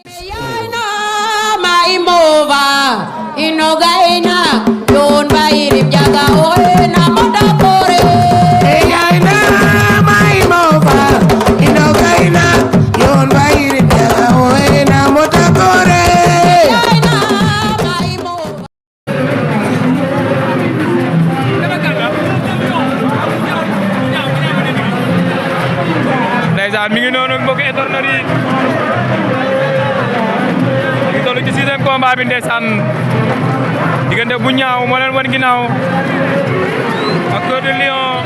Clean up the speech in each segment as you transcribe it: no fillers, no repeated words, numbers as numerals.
Yayna maimova inogaina yon bairim jaga oena modapore Yayna maimova inogaina yon bairim jaga oena modapore Yayna maimova ndeysaan mi ngi noonu mbokk internet yi ñu toll ci 6e combat bi ndeysaan diggante bu ñaaw moo leen wan ginnaaw ak Cœur de Lion.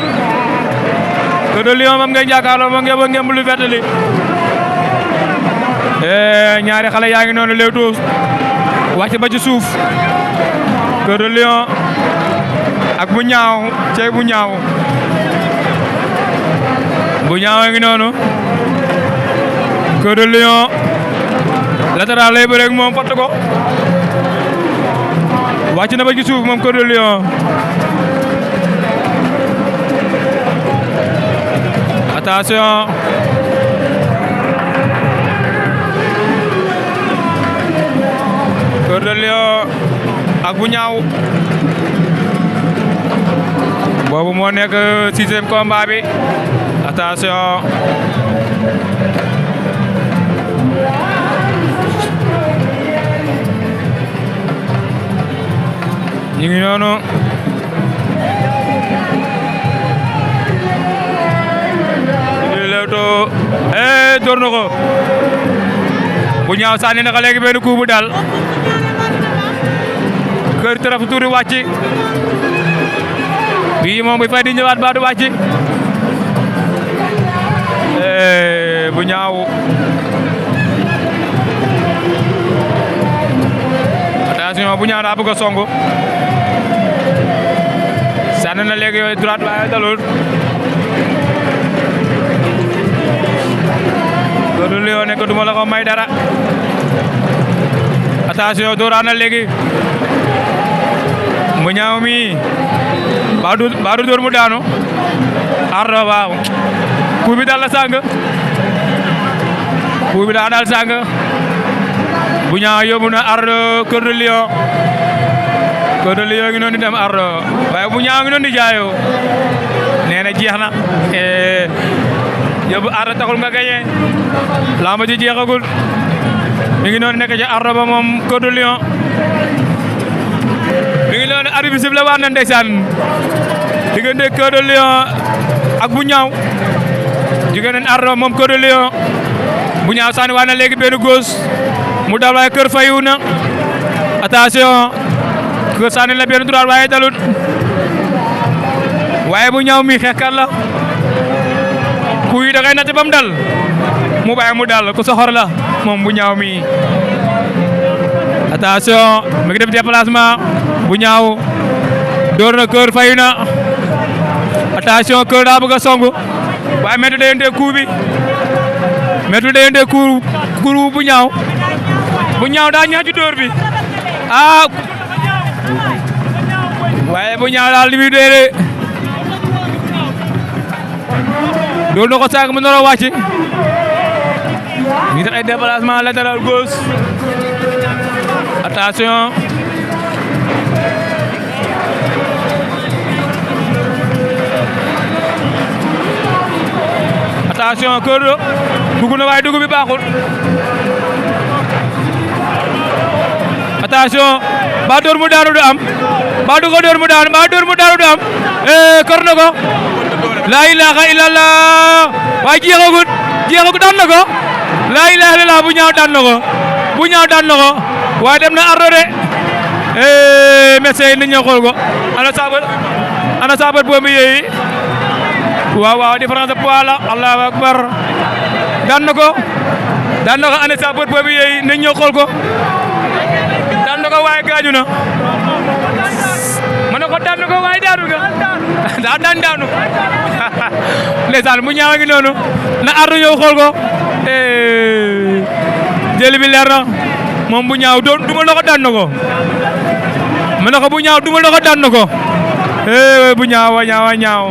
Cœur de Lion moom ngay jàkkaarloo moom ngeen ngeen lu vert li ñaari xale yaa ngi noonu léewtoo wàcc ba ci suuf Cœur de Lion ak bu ñaaw cey bu ñaaw bu ñaaw ngi noonu Cœur de Lion latéral lay bëre ak moom fatt ko wàcc na ba ci suuf moom Cœur de Lion attention Cœur de Lion ak bu ñaaw boobu moo nekk 6e combat bi attention ñu ngi noonu ñu lewtoo door na ko bu ñaaw sànni na ko léegi benn coup bu dal Cœur taraf tuuri wàcc bii moom bu fay di ñëwaat ba du wàcc bu ñaaw attention bu ñaaw daa bëgg a songu sànni na léegi droite waaye dalul Cœur de Lion nekk duma la ko may dara attention dooraa na léegi bu ñaaw mi baadu door mu daanu ardo waaw coup bi dal la sàng coup bi daa dal sàng bu ñaaw yóbbu na ardo Cœur de Lion Cœur de Lion ngi noonu di dem ardo waaye bu ñaaw ngi noonu di jaayoo nee na jeex na yóbbu ardo taxul nga gañe lamba ji jeexagul mi ngi noonu nekk ci ardo ba moom Cœur de Lion mi ngi noonu arbitre bi sifflé waat na ndeysaan diggante Cœur de Lion ak bu ñaaw jóge nañ ardo moom Cœur de Lion bu ñaaw sànni waat na léegi benn gauche mu dal waaye Cœur fayu na attention Cœur sànni la benn droite waaye dalut waaye bu ñaaw mi xeexkat la ku yi da ngay natt ba mu dal mu bàyyi mu dal ku soxor la moom bu ñaaw mi attention mi ngi def déplacement bu ñaaw door na Cœur fayu na attention Cœur daa bëgg a songu waaye métti dayante coup bi métti dayante coup bu ñaaw daa ñaax ci door bi waaye bu ñaaw daal li muy doyee door na ko sànq mu nar a wàcc ñu def ay déplacement latéral gauche attention attention Cœur dugg na waaye dugg bi baaxul attention ba door mu daanu du am ba du ko door mu daanu ba door mu daanu du am kor na ko la ilaha illallah waaye jeexagut daan na ko la ilaha illallah bu ñaaw daan na ko waaye dem na ardo de médecin yi nañ ñëw xool ko ana sabar boobu yeeyi waaw différence de poids la allahu akbar daan na ko ana sabar boobu yeeyi nañ ñëw xool ko daan na ko waaye gaañu na mën na ko daan na ko waaye daanu nga daanu ndeysaan bu ñaaw ngi noonu na ardo ñëw xool ko jëli bi leer na moom bu ñaaw doon duma na ko daan na ko mën na ko bu ñaaw duma na ko daan na ko bu ñaaw